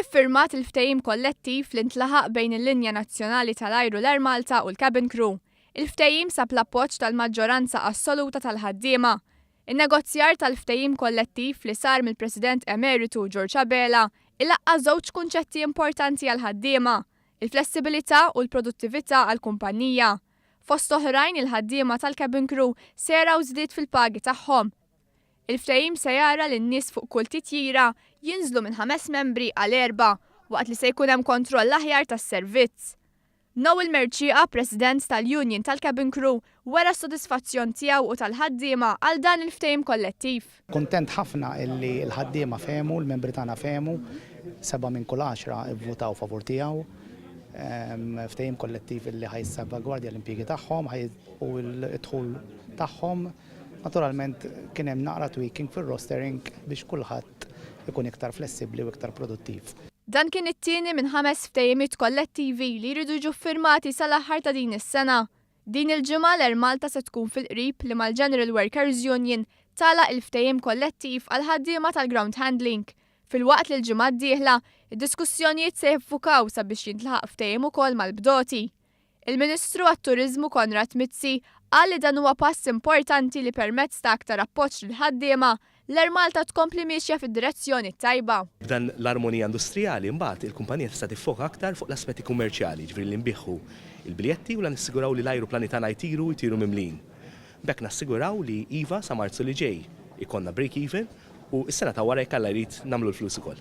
iffirmat il-ftehim kollettiv li ntlaħaq bejn il-linja nazzjonali tal-ajru l-Air Malta u l-cabin crew. Il-ftehim sab l-appoġġ tal-maġġoranza assoluta tal-ħaddiema. In-negozjar tal-ftehim kollettiv li sar mill-President Emeritu George Abela ilaqqa' żewġ kunċetti importanti għall-ħaddiema, il-flessibilità u l-produttività għall-kumpanija. Fost oħrajn il-ħaddiema tal-cabin crew se jaraw żdied fil-pagi tagħhom. Il-ftehim se jara li n-nies fuq kull titjira jinżlu minn ħames membri għal erbgħa, waqt li se jkun hemm kontroll aħjar tas-servizz. Noel Mercieca, President tal-Union tal-Cabin Crew, wera s-sodisfazzjon tiegħu u tal-ħaddiema għal dan il-ftehim kollettiv. Kuntent ħafna illi l-ħaddiema fehmu, l-membri tagħna fehmu, sebgħa minn kull għaxra vvutaw favur tiegħu. Ftehim kollettiv illi ħa jissalvagwardja l-impjiegi tagħhom u l-dħul tagħhom. Naturalment kien hemm naqra tweaking fir-rostering biex kulħadd ikun iktar flessibbli u iktar produttiv. Dan kien it-tieni minn ħames ftehimiet kollettivi li jridu jiġu ffirmati sal-aħħar ta' din is-sena. Din il-ġimgħa l-Air Malta se tkun fil-qrib li mal-General Workers Union tagħlaq il-ftehim kollettiv għall-ħaddiema tal-ground handling, filwaqt li l-ġimgħa d-dieħla, id-diskussjonijiet se jiffukaw sabiex jintlaħaq ftehim ukoll mal-bdoti. Il-Ministru għat-Turiżmu Konrad Mizzi qal li dan huwa pass importanti li permezz ta' aktar appoġġ lill-ħaddiema, l-Air Malta tkompli miexja fid-direzzjoni t-tajba. B'dan l-armonija industrijali mbagħad il-kumpanija tista' tiffoka aktar fuq l-aspetti kummerċjali, jiġifieri li nbiegħu l-biljetti u la nissiguraw li l-ajruplani tagħna jtiru u jtiru mimlijin. B'hekk nassiguraw li iva sa Marzu li ġej ikollna break even u s-sena ta' wara jekk Alla jrid nagħmlu l-flus ukoll.